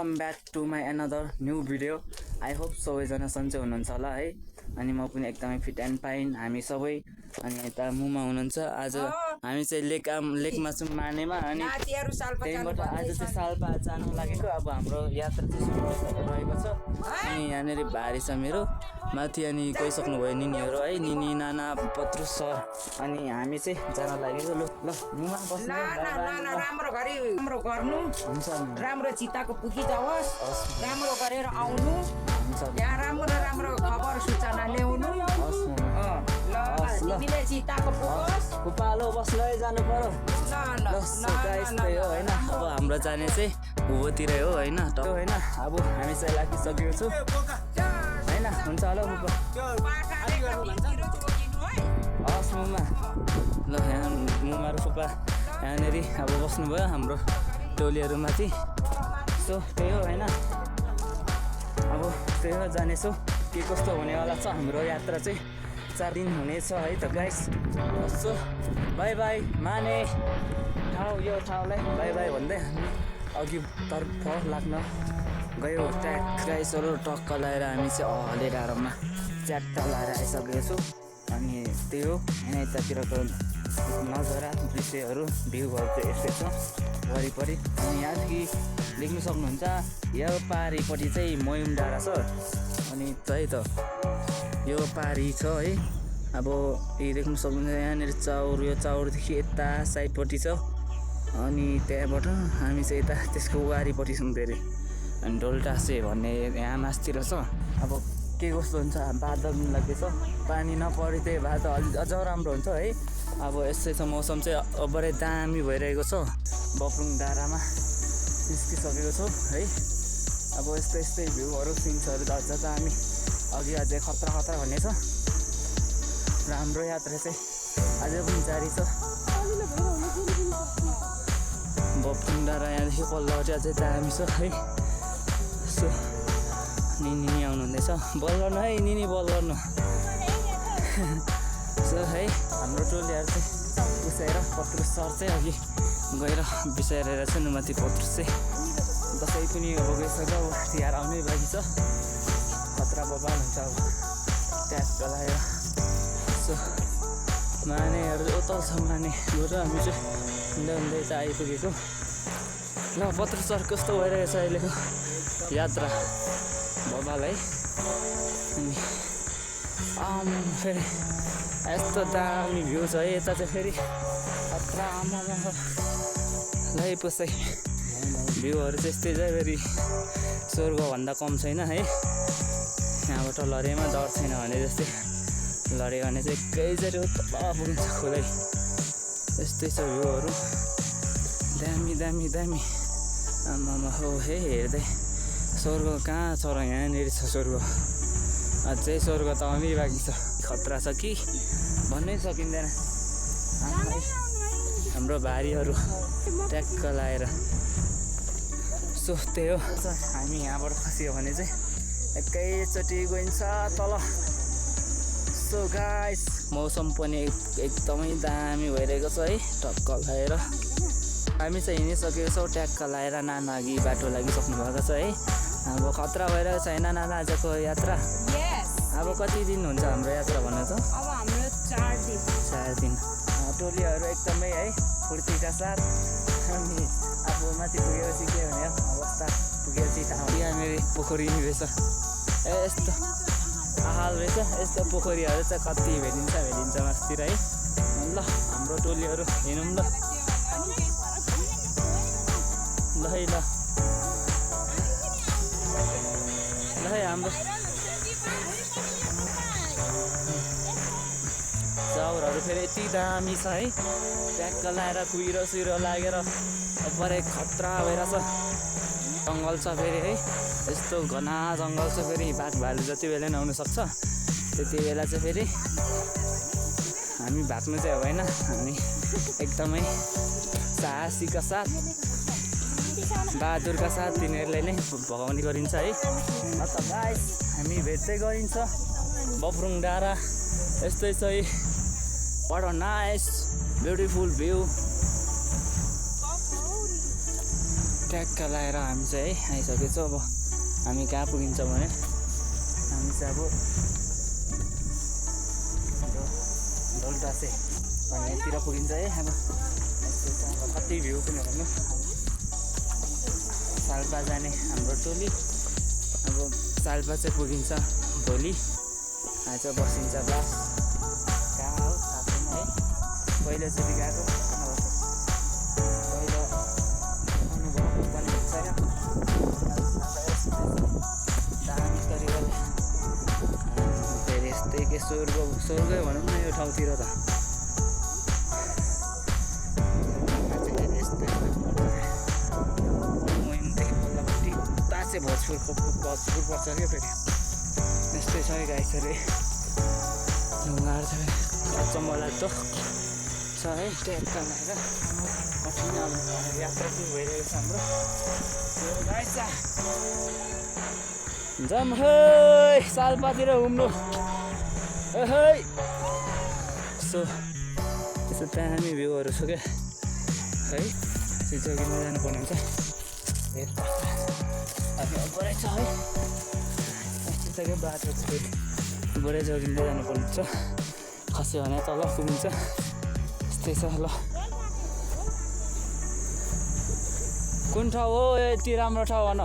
Welcome back to my another new video. I hope सबैजना सन्चै हुनुहुन्छ होला है। अनि म पनि एकदमै फिट एन्ड फाइन, हामी सबै। अनि यता मुमा हुनुहुन्छ। आज हामी चाहिँ लेकमा छौँ मानेमा। अनि त्यहीँबाट आज चाहिँ सालपा जानु लागेको। अब हाम्रो यात्रा चाहिँ सुरु रहेको छ। अनि यहाँनिर भारी छ मेरो माथि। अनि गइसक्नुभयो निनीहरू है, निनी नाना पत्रुस सर। अनि हामी चाहिँ जान लागेको। ल मुमा बस्नु, राम्रो गरी राम्रो गर्नु, हुन्छ राम्रो चिताको पुगी जाओस्, राम्रो गरेर आउनु, यहाँ राम्रो राम्रो खबर सूचना ल्याउनु। तिमीले चिताको पुगोस्। उपालो बस्दै जानु पर्यो। त्यही हो होइन। अब हाम्रो जाने चाहिँ भुवोतिरै हो होइन, होइन। अब हामी चाहिँ लागिसकेको छु होइन। हुन्छ होला हस् मुमा। ल यहाँ मुमा र फुपा यहाँनिर अब बस्नुभयो हाम्रो टोलीहरूमाथि। सो त्यही हो होइन। अब त्यही हो, जानेछौँ के कस्तो हुनेवाला छ हाम्रो यात्रा चाहिँ। 4 दिन हुनेछ है त गाइस। सो बाई बाई माने ठाउँ, यो ठाउँलाई बाई बाई भन्दै हामी अघि तर्फ लाग्न गयो। ट्याक गाइसहरू टक्क लगाएर हामी चाहिँ हले डाँडोमा च्याट्ट लगाएर आइसकेको छु। अनि त्यही हो, यहाँ यतातिरको नजारा दृश्यहरू भ्यूहरू चाहिँ यस्तै छ वरिपरि। अनि यहाँदेखि देख्नु सक्नुहुन्छ यो पारिपट्टि चाहिँ मोयुम डाँडा छ। अनि त्यही त यो पारी छ है। अब यही देख्नु सक्नुहुन्छ यहाँनिर चाउर, यो चाउरदेखि यता साइडपट्टि छ। अनि त्यहाँबाट हामी चाहिँ यता त्यसको वारिपट्टि छौँ धेरै। अनि ढोलटासे भन्ने यहाँ मासतिर छ। अब के कस्तो हुन्छ, बादल लाग्दैछ, पानी नपरे त्यही भए त अझ राम्रो हुन्छ है। अब यस्तै छ मौसम चाहिँ अबरै दामी भइरहेको छ। बफ्रुङ डाँडामा निस्किसकेको छु है। अब यस्तै यस्तै भ्यूहरू सिन्सहरू त अझ दामी, अघि अझै खतरा खतरा भन्ने छ। र हाम्रो यात्रा चाहिँ अझै पनि जारी छ। बफ्रुङ डाँडा यहाँदेखि पल्लोपट्टि अझै दामी छ है। सो निनी आउनुहुँदैछ, बल गर्नु है निनी, बल गर्नु। सो है हाम्रो टोलीहरू चाहिँ पुसाएर पत्रुस सर चाहिँ अघि गएर बिसाएर छ नि माथि। पत्रुस चाहिँ दसैँ पनि अब गइसक्यो, अब तिहार आउनै बाँकी छ। खतरा बबाल हुन्छ अब ट्याक्क लगाएर। सो मानेहरू उता छ, माने गएर हामी चाहिँ हुँदै हुँदै चाहिँ आइपुगेको। ल पत्रुस सर कस्तो भइरहेको छ अहिलेको यात्रा? बबाल है। अनि फेरि यस्तो दामी भ्यू छ है यता चाहिँ फेरि खतरा। आमामा लै पुसै भ्यूहरू चाहिँ यस्तै छ फेरि, स्वर्गभन्दा कम छैन है। यहाँबाट लडेमा डर छैन भने जस्तै लड्यो भने चाहिँ एकैचोटि तल पुग्छ खोलै। यस्तै छ भ्यूहरू, दामी दामी दामी। आमामा हो हे, हेर्दै स्वर्ग कहाँ छ र यहाँनिर छ स्वर्ग। अझै स्वर्ग त आउनै बाँकी छ। खतरा छ कि भन्नै सकिँदैन। हाम्रो भारीहरू ट्याक्क लगाएर। सो त्यही हो, हामी यहाँबाट खस्यो भने चाहिँ एकैचोटि गइन्छ तल। सो गाइस मौसम पनि एकदमै दामी भइरहेको छ है। टक्क लगाएर हामी चाहिँ हिँडिसकेको छौँ। ट्याक्क लगाएर नाना अघि बाटो लागिसक्नु भएको छ है। अब खतरा भइरहेको छ होइन नाना आजको यात्रा? अब कति दिन हुन्छ हाम्रो यात्रा भन्नु त? अब हाम्रो 4 दिन। टोलीहरू एकदमै है फुर्तीका साथ। अनि अब माथि पुगेपछि के हुने अवस्था, पुगेपछि यहाँनिर पोखरी नि रहेछ। यस्तो आहाल रहेछ। यस्तो पोखरीहरू चाहिँ कति भेटिन्छ मासतिर है। ल हाम्रो टोलीहरू हिँडौँ ल। ल है ल है हाम्रो चाउरहरू फेरि यति दामी छ है। ट्याक्क लगाएर कुहिरो सुहिरो लागेर अब्बरै खतरा भइरहेछ। जङ्गल छ फेरि है, यस्तो घना जङ्गल छ फेरि। बाघ भालु जति बेला पनि आउनु सक्छ। त्यति बेला चाहिँ फेरि हामी भाग्नु चाहिँ होइन, हामी एकदमै साहसीका साथ, बहादुरका साथ तिनीहरूलाई नै भगाउने गरिन्छ है। त गाइस हामी भेट्दै गरिन्छ बफ्रुङ डाँडा। यस्तै छ है। What a nice, beautiful view. ट्याक्क लगाएर हामी चाहिँ है आइसकेछौँ। अब हामी कहाँ पुगिन्छ भने हामी चाहिँ अब ढोलटासे भन्नेतिर पुगिन्छ है। अब कति भ्यू पनि हेर्नु। साल्पा जाने हाम्रो टोली अब साल्पा चाहिँ पुगिन्छ भोलि। आज बसिन्छ बस कहाँ हो थाहा छैन है। पहिलोचोटि गएको पहिलो अनुभव पनि हुन्छ क्या। दामी तरिकाले फेरि यस्तै के स्वर्गै भनौँ न यो ठाउँतिर त। भोजपुर पर्छ क्या फेरि यस्तै छ है गाइसहरू। ढुङ्गाहरू छ अचम्म लाग्दो छ है। ट्याक्क लगाएर कठिन अब यात्रा सुरु भइरहेको छ हाम्रो। जाम है सालपातिर घुम्नु है। यसो दामी भ्यूहरू छ क्या है। जोगिँदै जानुपर्ने हुन्छ बढे छ है। यस्तो बाटो चाहिँ बढे जोगिँदै जानुपर्ने हुन्छ। खस्यो भने तल पुगिन्छ यस्तै छ। ल कुन ठाउँ हो यति राम्रो ठाउँ भन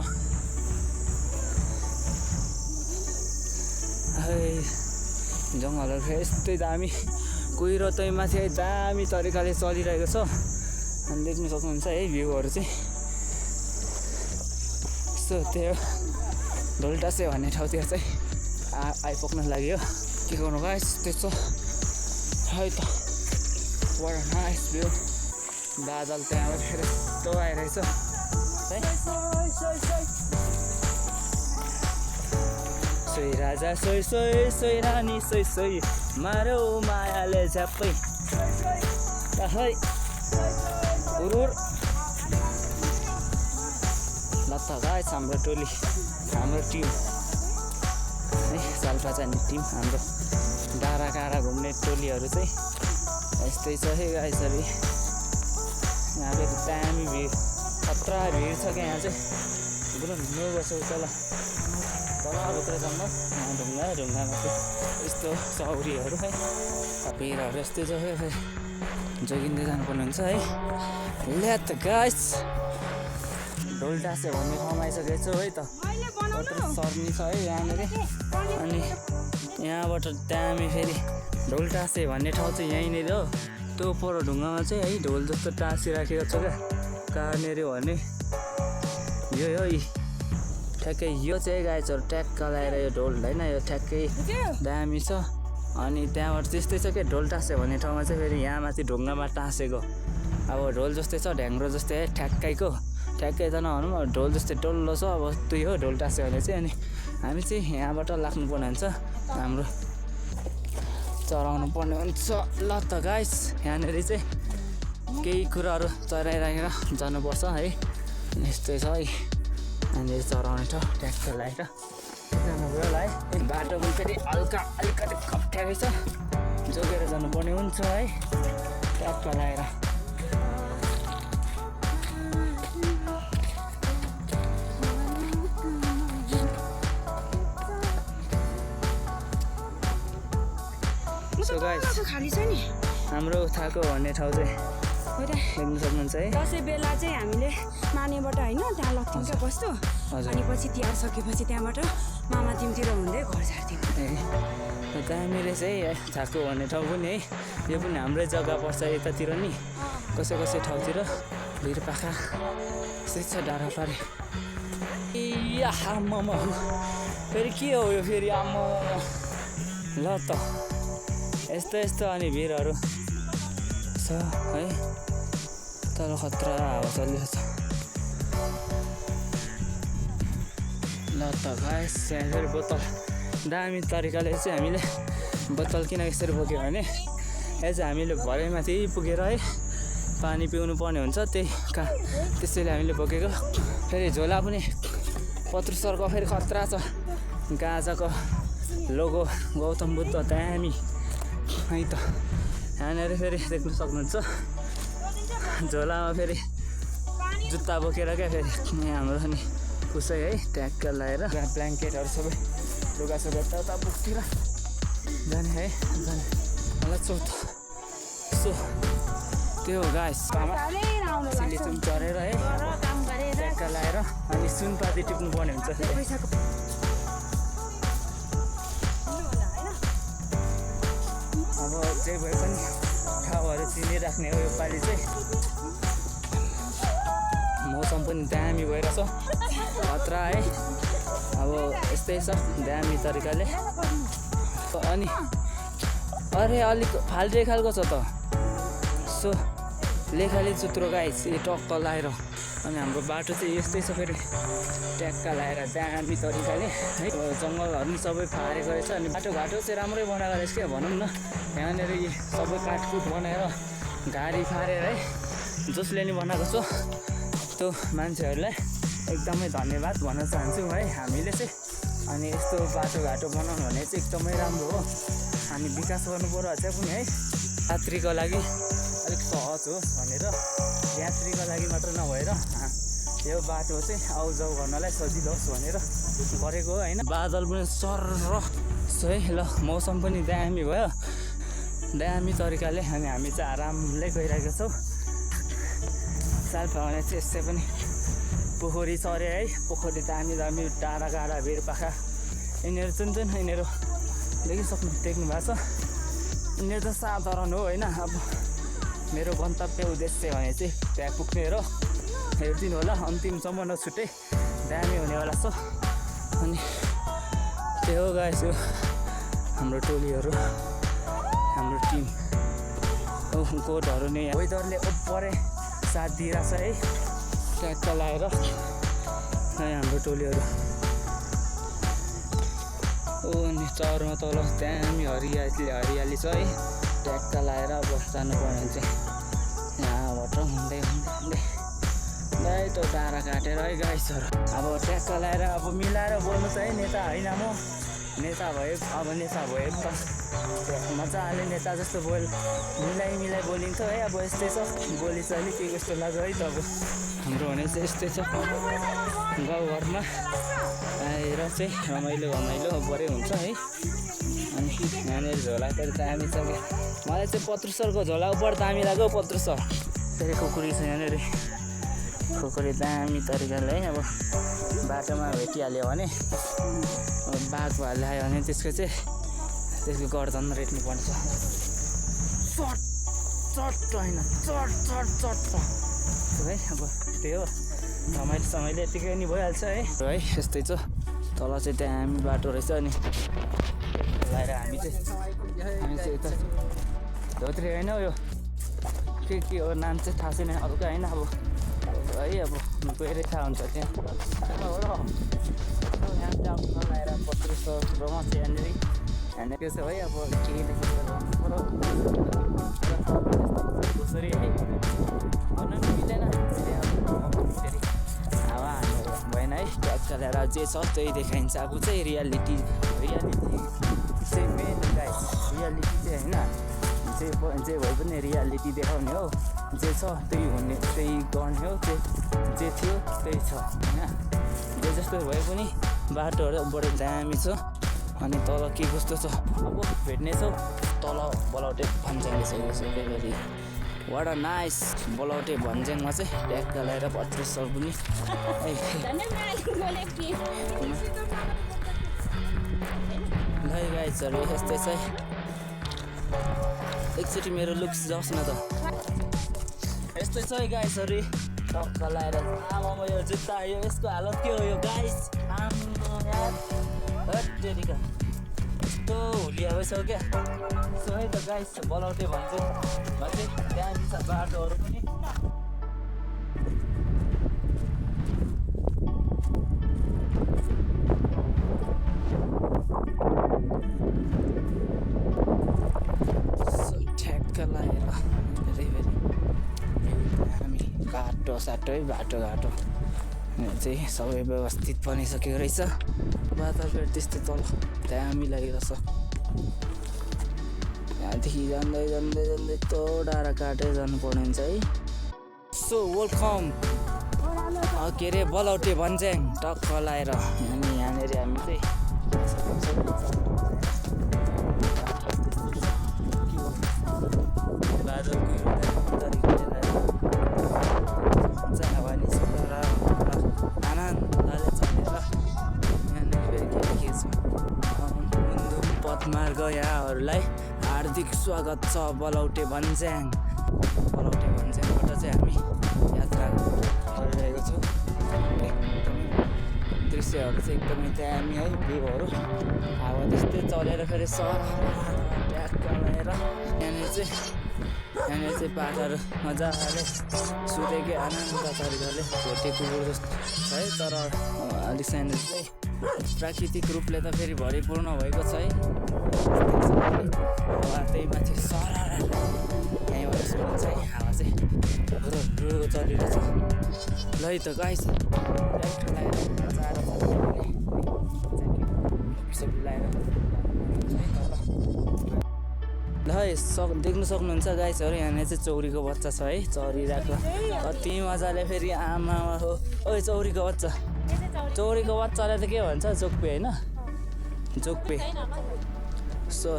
है। जङ्गलहरू यस्तै दामी कुहिरो तै माथि है दामी तरिकाले चलिरहेको छ। अनि देख्नु सक्नुहुन्छ है भ्यूहरू चाहिँ। त्यो ढोलटासे भन्ने ठाउँतिर चाहिँ आइपुग्न लाग्यो। के गर्नु गाइस त्यस्तो है त। बडा नाइस भ्यू। बादल त्यहाँबाट फेरि यस्तो आइरहेछ है। सोही राजा सोही सोही सोही रानी सोही सोही मारौ मायाले झ्याप्पै है। उरुर ल त गाइस हाम्रो टोली हाम्रो टिम है साल्पा जाने टिम हाम्रो डाँडा काँडा घुम्ने टोलीहरू चाहिँ यस्तै छ है गाइसहरू। यहाँ फेरि दामी भिड खतरा भिड छ क्या। यहाँ चाहिँ बुढो हिँड्नु बस्छ तल तलभित्र जम्मा ढुङ्गा ढुङ्गामा चाहिँ यस्तो चौरीहरू है भिडहरू यस्तै छ क्या। फेरि जोगिँदै जानुपर्ने हुन्छ है। ल्याट गाइस ढोलटासे भन्ने ठाउँमा आइसकेको छु है त। सर्नी छ है यहाँनिर। अनि यहाँबाट दामी फेरि ढोलटासे भन्ने ठाउँ चाहिँ यहीँनिर हो। त्यो पर ढुङ्गामा चाहिँ है ढोल जस्तो टाँसिराखेको छ क्या कहाँनिर भने यो हो ठ्याक्कै यो चाहिँ गाइसहरू ट्याक्क लगाएर यो ढोल होइन यो ठ्याक्कै दामी छ। अनि त्यहाँबाट त्यस्तै छ क्या ढोलटासे भन्ने ठाउँमा चाहिँ फेरि यहाँ माथि ढुङ्गामा टाँसेको अब ढोल जस्तै छ ढ्याङ्ग्रो जस्तै है ठ्याक्कैको ठ्याक्कै त नभनौँ अब ढोल जस्तै डल्लो छ। अब त्यही हो ढोलटासे भने चाहिँ। अनि हामी चाहिँ यहाँबाट लाग्नुपर्ने हुन्छ हाम्रो चराउनु पर्ने हुन्छ। ल त गाइस यहाँनिर चाहिँ केही कुराहरू चराइराखेर जानुपर्छ है। यस्तै छ है यहाँनिर चराउने ठाउँ ट्याक्क लगाएर जानुभयो होला है। बाटो पनि फेरि हल्का अलिकति खप्ठ्याकै छ जोगेर जानुपर्ने हुन्छ है ट्याक्क लगाएर। खाली छ नि हाम्रो थाको भन्ने ठाउँ चाहिँ देख्नु सक्नुहुन्छ है। दसैँ बेला चाहिँ हामीले मानेबाट होइन त्यहाँ लग्थ्यौँ क्या बस्तो। अनि पछि तिहार सकेपछि त्यहाँबाट मामा टिमतिर हुँदै घर झार्थ्यौँ। दामीले चाहिँ थाको भन्ने ठाउँ पनि है यो पनि हाम्रै जग्गा पर्छ यतातिर नि कसै कसै ठाउँतिर भिरपाखा यस्तै छ डाँडा पारी। ए आम्मा फेरि के हो यो फेरि आम्मा। ल त यस्तो यस्तो अनि भिरहरू छ है तर खतरा हावा चलिरहेको छ। ल त गाइस यहाँ फेरि बोतल दामी तरिकाले चाहिँ हामीले बोतल किन यसरी बोक्यो भने यहाँ चाहिँ हामीले भरेमाथि पुगेर है पानी पिउनु पर्ने हुन्छ त्यसैले हामीले बोकेको। फेरि झोला पनि पत्रुसरको फेरि खतरा छ गाजाको लोगो गौतम बुद्ध दामी है त। यहाँनिर फेरि देख्नु सक्नुहुन्छ झोलामा फेरि जुत्ता बोकेर क्या फेरि यहाँ हाम्रो नि पुसै है ट्याक्क लगाएर ब्ल्याङ्केटहरू सबै लुगासुगा यता बोकेर जाने है जाने मलाई चौथ सो त्यो हो गाइस सिलिचुम चढेर है ट्याक्क लगाएर अनि सुनपाती टिप्नु पर्ने हुन्छ अब जे भए पनि ठाउँहरू चिनिराख्ने हो योपालि चाहिँ मौसम पनि दामी भइरहेछ खतरा है अब यस्तै छ दामी तरिकाले अनि अरे अलिक फाल्टै खालको छ त सो लेखाले चुत्रो गाइस यो टक्क लगाएर अनि हाम्रो बाटो चाहिँ यस्तै छ फेरि ट्याक्क लगाएर दामी तरिकाले है जङ्गलहरू पनि सबै फारेको रहेछ अनि बाटोघाटो चाहिँ राम्रै बनाएको रहेछ क्या भनौँ न यहाँनिर सबै काटकुट बनाएर गाडी फारेर है जसले नि बनाएको छ त्यो मान्छेहरूलाई एकदमै धन्यवाद भन्न चाहन्छु है हामीले चाहिँ अनि यस्तो बाटोघाटो बनाउनु भने चाहिँ एकदमै राम्रो हो अनि विकास गर्नु पर्यो अझै पनि है यात्रीको लागि अलिक सहज होस् भनेर यात्रीको लागि मात्र नभएर यो बाटो चाहिँ आउजाउ गर्नलाई सजिलो होस् भनेर गरेको होइन बादल पनि सर्र सो है ल मौसम पनि दामी भयो दामी तरिकाले अनि हामी चाहिँ आरामले गइरहेको छौँ सालपा भने चाहिँ यसै पनि पोखरी चरे है पोखरी दामी दामी टाढा टाढा भिरपाखा यिनीहरू जुन यिनीहरू देखिसक्नु देख्नु भएको छ यिनीहरू त साधारण हो होइन अब मेरो गन्तव्य उद्देश्य भने चाहिँ त्यहाँ पुग्ने र हेरिदिनु होला अन्तिमसम्म नछुट्टै दामी हुनेवाला छ अनि त्यो हो गाइस हो हाम्रो टोलीहरू हाम्रो टिम कोटहरू नै वेदरले ओपरे साथ दिइरहेछ है ट्याक्क लगाएर हाम्रो टोलीहरू अनि चरमा तल दामी हरियाली छ है ट्याक्क लगाएर अब जानुपर्ने चाहिँ यहाँबाट हुँदै त्यो डाँडा काटेर है गाइसहरू अब ट्याक्क लगाएर अब मिलाएर बोल्नु छ है नेता होइन म नेता भयो अब नेता भयो त मजाले नेता जस्तो मिलाइ बोलिन्छ है अब यस्तै छ बोली चाहिँ अलिक के कस्तो लाग्यो है त अब हाम्रो भने चाहिँ यस्तै छ गाउँघरमा आएर चाहिँ रमाइलो बढी हुन्छ है अनि यहाँनिर झोला फेरि दामी छ क्या मलाई चाहिँ पत्रुसरको झोला बढी दामी लाग्यो पत्रुसर फेरि खुकुरी छ यहाँनिर खुकुरी दामी तरिकाले है अब बाटोमा भेटिहाल्यो भने बाघ भालु आयो भने त्यसको गर्दन रेट्नु पर्छ चट होइन चट है अब त्यही हो रमाइलो यतिकै नि भइहाल्छ है यस्तै छ तल चाहिँ दामी बाटो रहेछ अनि लगाएर हामी चाहिँ यता धोत्री होइन यो के हो नाम चाहिँ थाहा छैन हल्का होइन अब है अब गएर थाहा हुन्छ त्यहाँ हो र यहाँ चाहिँ लगाएर पत्रुसरमा चाहिँ यहाँनिर के छ है अब केही कसरी है मिलेन फेरि हावा हान्नु भएन है ट्याक्क ल्याएर जे छ त्यही देखाइन्छ अब चाहिँ रियालिटी चाहिँ मेन गाइस रियालिटी चाहिँ होइन जे भए पनि रियालिटी देखाउने हो जे छ त्यही हुने त्यही गर्ने हो जे थियो त्यही छ होइन जे जस्तो भए पनि बाटोहरू बढी दामी छ अनि तल के कस्तो छ अब भेट्नेछौँ तल बलौटे भन्ज्याङ छ यसरी वाट अ नाइस बलौटे भन्ज्याङमा चाहिँ ट्याक्क लगाएर पत्रुसर पनि ल गाइजहरू यस्तै छ एकचोटि मेरो लुक्स जाओस् न त यस्तै छ है गाइजहरू टक्क लगाएर आमामा यो जुत्ता यसको हालत के हो यो गाइस हत्तेरिका यस्तो हुलिया भइसक्यो क्या सो है त गाइस बलौटे भन्छ चाहिँ दामी छ बाटोहरू पनि ठ्याक्क लगाएर फेरि हामी बाटो घाटो चाहिँ सबै व्यवस्थित बनिसकेको रहेछ बाटोफेरि त्यस्तै तल दामी लागिरहेछ यहाँदेखि जाँदै यस्तो डाँडा काटेर जानुपर्ने हुन्छ है सो वेलकम के अरे बलौटे भन्छ्याङ टक्क लाएर यहाँनिर हामी चाहिँ आनन्दले चलेर यहाँनिर फेरि के छ मुन्दुम पथमार्ग यहाँहरूलाई हार्दिक स्वागत छ बलौटे भन्छ्याङ। बलौटे भन्छ्याङबाट चाहिँ हामी यात्रा गरिरहेको छौँ। एकदमै दृश्यहरू चाहिँ एकदमै दामी है, भ्यूहरू हावा त्यस्तै चलेर फेरि ट्याक्क लगाएर यहाँनिर चाहिँ पाठहरू मजाले सुतेकै आनन्द तरिकाले भोटे कुकुर जस्तो छ है, तर अलिक सानो चाहिँ प्राकृतिक रूपले त फेरि भरिपूर्ण भएको छ है। त्यही माथि यहीँबाट सुन्नु चाहिँ हावा चाहिँ रुरुको चलिरहेछ। ल है त गाइस ल है देख्नु सक्नुहुन्छ गाइसहरू, यहाँनिर चाहिँ चौरीको बच्चा छ है, चरिरहेको कति मजाले फेरि आमा हो। ओइ चौरीको बच्चा, चौरीको बच्चालाई त के भन्छ चोक्पे होइन, चोक्पे। सो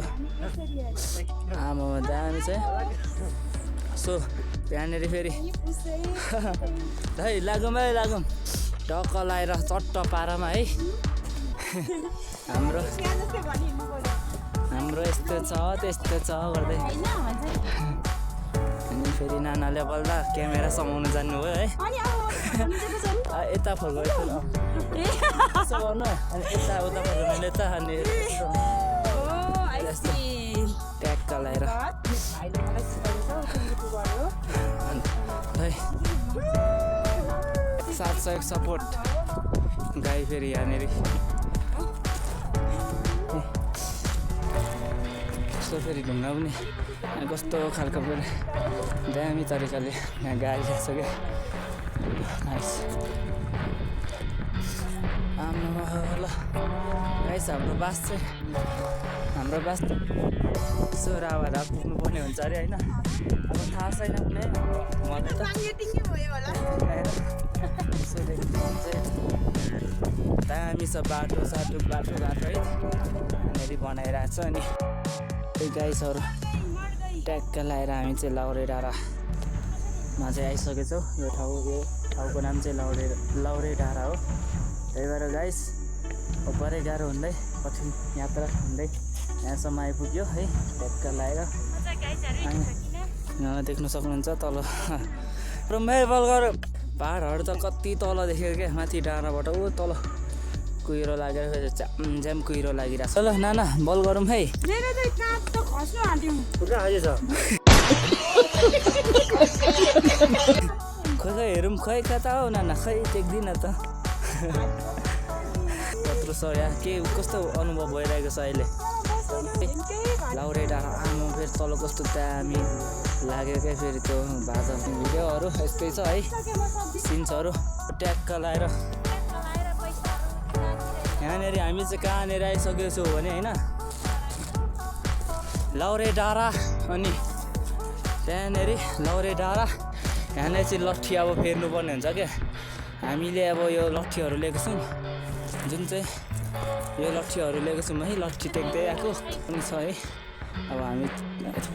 आमामा दामी छ सो त्यहाँनिर फेरि है लागौँ है लागौँ टक्क लगाएर चट्ट पारामा है। हाम्रो यस्तो छ त्यस्तो छ गर्दै अनि फेरि नानाले बोल्दा क्यामेरा समाउनु जान्नुभयो है। यता फर्काउँछु यसो गर्नु अनि यता उता फर्काउनु यता अनि ट्याक्क लगाएर है। साथ सहयोग सपोर्ट गाई फेरि यहाँनिर कस्तो फेरि ढुङ्गा पनि कस्तो खालको पनि दामी तरिकाले यहाँ गाडी ल्याएको छ क्या। नाइस आमा ल गाइस हाम्रो बास चाहिँ हाम्रो बास त यसो राभा पुग्नु पर्ने हुन्छ अरे होइन, अब थाहा छैन कुनै मलाई त दामी छ बाटो घाटो है यहाँनिर बनाइरहेको छ। अनि त्यही गाइसहरू ट्याक्क लगाएर हामी चाहिँ लाउरे डाँडामा चाहिँ आइसकेछौँ। यो ठाउँको नाम चाहिँ लाउरे डाँडा हो। त्यही भएर गाइस ओपरै गाह्रो हुँदै कठिन यात्रा हुँदै यहाँसम्म आइपुग्यो है ट्याक्क लगाएर। अनि देख्नु सक्नुहुन्छ तल बलगर पाहाडहरू त कति तल देखेको क्या, माथि डाँडाबाट ऊ तल कुहिरो लागेर फेरि ज्याम कुहिरो लागिरहेको छ। ल नाना बल गरौँ है। खोइ हेरौँ खै कता हो नाना, खै देख्दिनँ त कत्रो छ यहाँ के कस्तो अनुभव भइरहेको छ अहिले। लाउरे डाँडा आमा फेरि तल कस्तो दामी लाग्यो क्या, फेरि त्यो भाजा भिडियोहरू यस्तै छ है सिन्सहरू ट्याक्क लगाएर। यहाँनिर हामी चाहिँ कहाँनिर आइसकेको छौँ भने होइन लाउरे डाँडा। अनि त्यहाँनिर लाउरे डाँडा यहाँनिर चाहिँ लट्ठी अब फेर्नुपर्ने हुन्छ क्या। हामीले अब यो लट्ठीहरू लिएको छौँ, जुन चाहिँ यो लट्ठीहरू लिएको छौँ है, लट्ठी टेक्दै आएको पनि छ है। अब हामी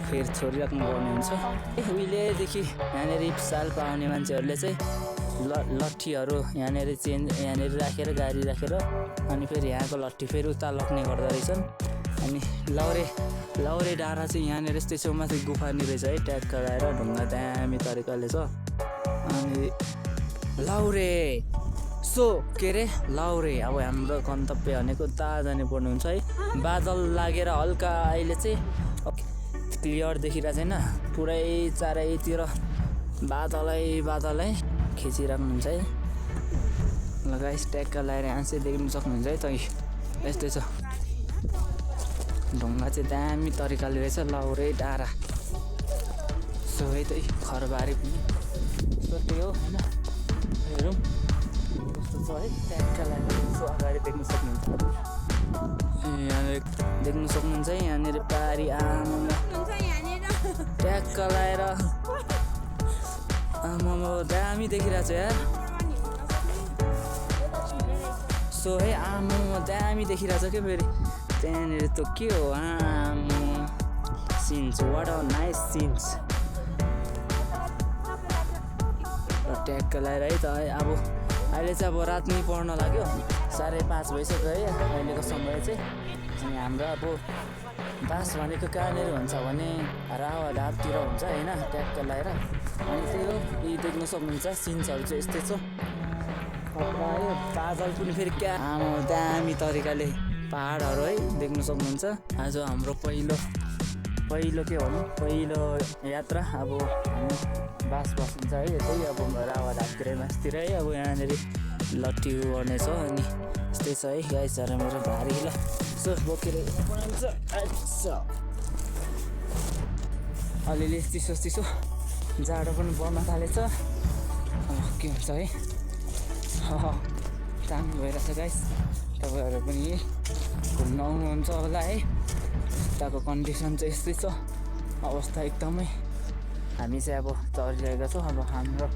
फेरि छोडिराख्नु पर्ने हुन्छ। उहिलेदेखि यहाँनिर साल पाउने मान्छेहरूले चाहिँ लट्ठीहरू यहाँनिर राखेर गाडी राखेर अनि फेरि यहाँको लट्ठी फेरि उता लग्ने गर्दो रहेछन्। अनि लाउरे डाँडा चाहिँ यहाँनिर यस्तै छेउमाथि गुफा नि रहेछ है, ट्याक्क लगाएर ढुङ्गा दामी तरिकाले छ। अनि लाउरे सो के अरे लाउरे अब हाम्रो गन्तव्य भनेको उता जाने पर्ने हुन्छ है। बादल लागेर हल्का अहिले चाहिँ क्लियर देखिरहेको छैन, पुरै चारैतिर बादलै खिचिराख्नुहुन्छ है। ल गाइस ट्याक्क लगाएर यहाँ चाहिँ देख्नु सक्नुहुन्छ है त यस्तै छ ढुङ्गा चाहिँ दामी तरिकाले रहेछ लाउरे डाँडा। सो है त खरबारी पनि त्यही हो होइन, हेरौँ कस्तो छ है ट्याक्क लगाएर यसो अगाडि देख्नु सक्नुहुन्छ। यहाँनिर देख्नु सक्नुहुन्छ है यहाँनिर पारी आमामा ट्याक्क लगाएर आमामा दामी देखिरहेको छ यार। सो है आमो दामी देखिरहेछ क्या फेरि त्यहाँनिर त के हो आमो scenes what a nice scenes ट्याक्क लगाएर है त अब अहिले चाहिँ अब रात नै पर्न लाग्यो 5:30 भइसक्यो है अहिलेको समय चाहिँ अनि हाम्रो अब बास भनेको कहाँनिर हुन्छ भने रावा ढापतिर हुन्छ होइन ट्याक्क लगाएर अनि त्यही हो यी देख्न सक्नुहुन्छ सिन्सहरू चाहिँ यस्तै छ आयो बादल पनि फेरि क्या आमा दामी तरिकाले पहाडहरू है देख्न सक्नुहुन्छ आज हाम्रो पहिलो के भनौँ पहिलो यात्रा अब हामी बास बसिन्छ है त्यही अब रावा ढापतिर मासतिर है अब यहाँनिर लट्ठी गर्ने छ अनि यस्तै छ है गाइसहरू मेरो भारी ल सो बोकेर हिँड्नुपर्छ अच्छा अलिअलि चिसो जाडो पनि बढ्न थालेछ के हुन्छ है दामी भइरहेछ गाइस तपाईँहरू पनि घुम्न आउनुहुन्छ होला है यताको कन्डिसन चाहिँ यस्तै छ अवस्था एकदमै हामी चाहिँ अब चढिरहेका छौँ अब हाम्रो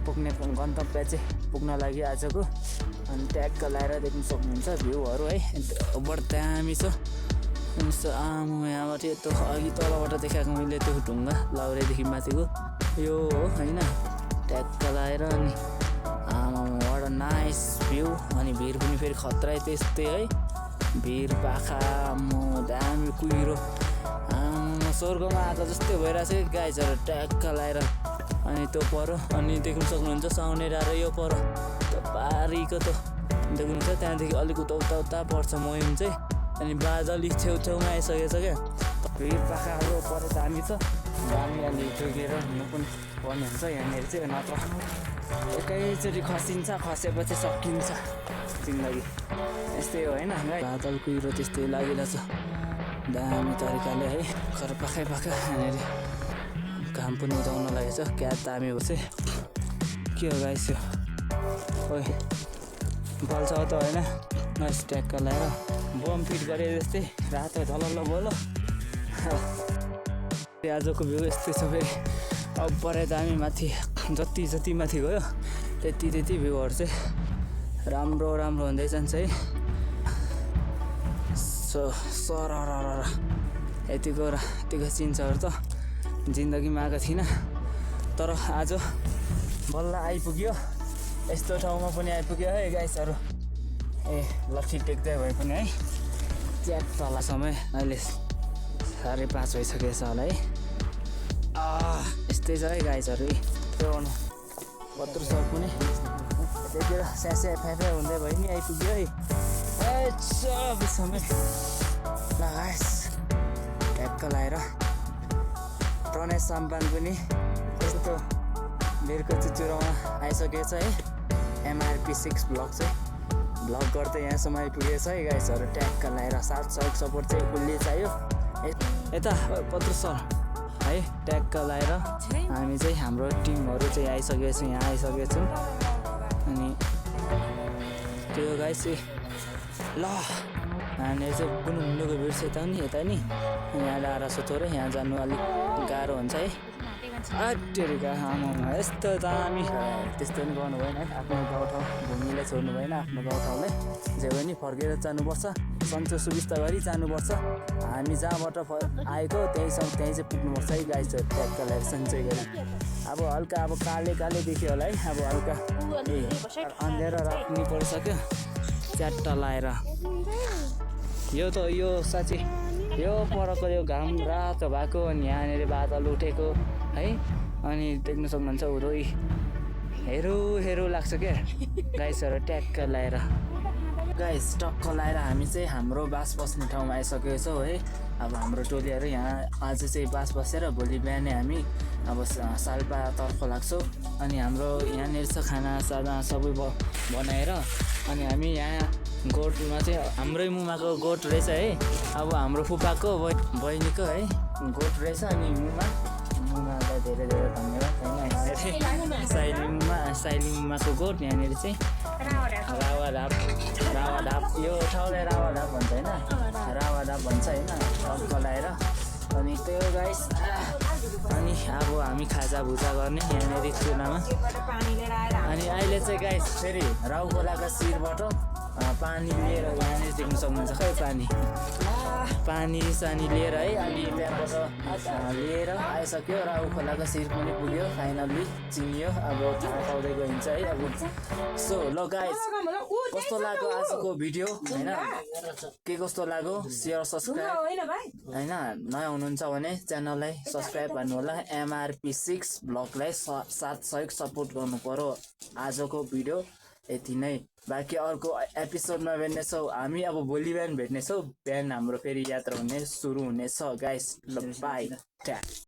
पुग्ने गन्तव्य चाहिँ पुग्न लागि आजको अनि ट्याक्क लगाएर देख्न सक्नुहुन्छ भ्यूहरू है बढ दामी छ आमो यहाँबाट त्यो अघि तलबाट देखाएको मैले त्यो ढुङ्गा लाउरेदेखि माथिको यो हो होइन ट्याक्क लगाएर अनि आमा वाट अ नाइस भ्यू अनि भिर पनि फेरि खतरा त्यस्तै है भिर पाखा म दामी कुहिरो आमा स्वर्गमा आएको जस्तै भइरहेछ गाइजहरू ट्याक्क लगाएर अनि त्यो पर अनि देख्न सक्नुहुन्छ साउनेरा र यो पर त्यो पारीको त देख्नुहुन्छ त्यहाँदेखि अलिक उता पर्छ मयम चाहिँ अनि बादल छेउछेउमा आइसकेछ क्या भिर पाखाहरू पर दामी छ दामी अलि जोगेर हिँड्नु पनि पर्ने हुन्छ यहाँनिर चाहिँ नत्र एकैचोटि खसेपछि सकिन्छ जिन्दगी यस्तै हो होइन बादल कुहिरो त्यस्तै लागिरहेछ दामी तरिकाले है खर पाखा यहाँनिर घाम पनि उदाउन लागेछ क्या दामी हो चाहिँ के हो गाइस यो ओइ बल्छ त होइन नस ट्याक्क लगाएर बम फिट गरे जस्तै रातो झलल्ल बोलो आजको भ्यू यस्तै छ फेरि अब परे दामी माथि जति माथि गयो त्यति भ्यूहरू चाहिँ राम्रो हुँदै जान्छ है सर यतिको सिन्सहरू त जिन्दगीमा आएको थिइनँ तर आज बल्ल आइपुग्यो यस्तो ठाउँमा पनि आइपुग्यो है गाइसहरू ए लट्ठी टेक्दै भए पनि है च्याट तल समय अहिले 5:30 भइसकेछ होला है यस्तै छ है गाइसहरू त्यो पत्र सर पनि त्यतिखेर स्यास्या फ्याफ्या हुँदै भयो नि आइपुग्यो है समय लगाएस ट्याक्क लगाएर प्रणय सम्पान पनि यस्तो भिरको चुचुरोमा आइसकेछ है MRP 6 ब्लग चाहिँ ब्लग गर्दै यहाँसम्म आइपुगेछ है गाइसहरू ट्याक्क लगाएर साथ सपोर्ट चाहिँ फुल्ली चाहियो यता पत्र सर है ट्याक्क लगाएर हामी चाहिँ हाम्रो टिमहरू चाहिँ आइसकेछौँ यहाँ आइसकेछौँ अनि त्यो गाइस ल हामीले चाहिँ बुनुको बिर्से त नि यता नि यहाँ डाँडा सुथोर यहाँ जानु अलिक गाह्रो हुन्छ है अटेरिका आमामा यस्तो दामी त्यस्तो पनि गर्नु भएन आफ्नो गाउँठाउँ भूमिलाई छोड्नु भएन आफ्नो गाउँठाउँलाई जे भयो नि फर्केर जानुपर्छ सन्चो सुविस्ता गरी जानुपर्छ हामी जहाँबाट आएको त्यहीँ चाहिँ पुग्नुपर्छ है गाइसहरू ट्याक्क लगाएर सन्चै गरी अब हल्का अब काले देखियो होला है अब हल्का अन्धेर रात नि परिसक्यो च्याट्ट लगाएर यो साँच्चै यो परको यो घाम रातो भएको अनि यहाँनिर बादल उठेको है अनि देख्न सक्नुहुन्छ उदय हेरो लाग्छ क्या गाइसहरू ट्याक्क लगाएर गाइस टक्क लगाएर हामी चाहिँ हाम्रो बास बस्ने ठाउँमा आइसकेको छौँ है अब हाम्रो टोलीहरू यहाँ आज चाहिँ बास बसेर भोलि बिहानै हामी अब सालपातर्फ लाग्छौँ अनि हाम्रो यहाँनिर छ खानासाना सबै बनाएर अनि हामी यहाँ गोठमा चाहिँ हाम्रै मुमाको गोठ रहेछ है अब हाम्रो फुपाको बहिनीको है गोठ रहेछ अनि मुमालाई धेरै धन्यवाद होइन साइली मुमाको गोठ यहाँनिर चाहिँ रावा ढाप यो ठाउँलाई रावा ढाप भन्छ होइन रावा ढाप भन्छ होइन टक्क लगाएर अनि त्यो गाइस अनि अब हामी खाजाभुजा गर्ने यहाँनिर चुनामा अनि अहिले चाहिँ गाइस फेरि राउ खोलाको शिरबाट पानी लिएर यहाँनिर देख्न सक्नुहुन्छ खै पानी सानी लिएर है अनि त्यहाँबाट लिएर आइसक्यो र खोलाको शिर पनि पुग्यो फाइनल्ली चिनियो अब थाहा पाउँदै गइन्छ है अब सो ल गाइस कस्तो लाग्यो आजको भिडियो होइन के कस्तो लाग्यो सेयर सब्सक्राइब होइन नयाँ हुनुहुन्छ भने च्यानललाई सब्सक्राइब गर्नु होला MRP6 ब्लगलाई साथ सहयोग सपोर्ट गर्नु पर्यो आजको भिडियो यति नै बाँकी अर्को एपिसोडमा भेट्नेछौँ हामी अब भोलि बिहान भेट्नेछौँ बिहान हाम्रो फेरि यात्रा हुने सुरु हुनेछ गाइस ल बाई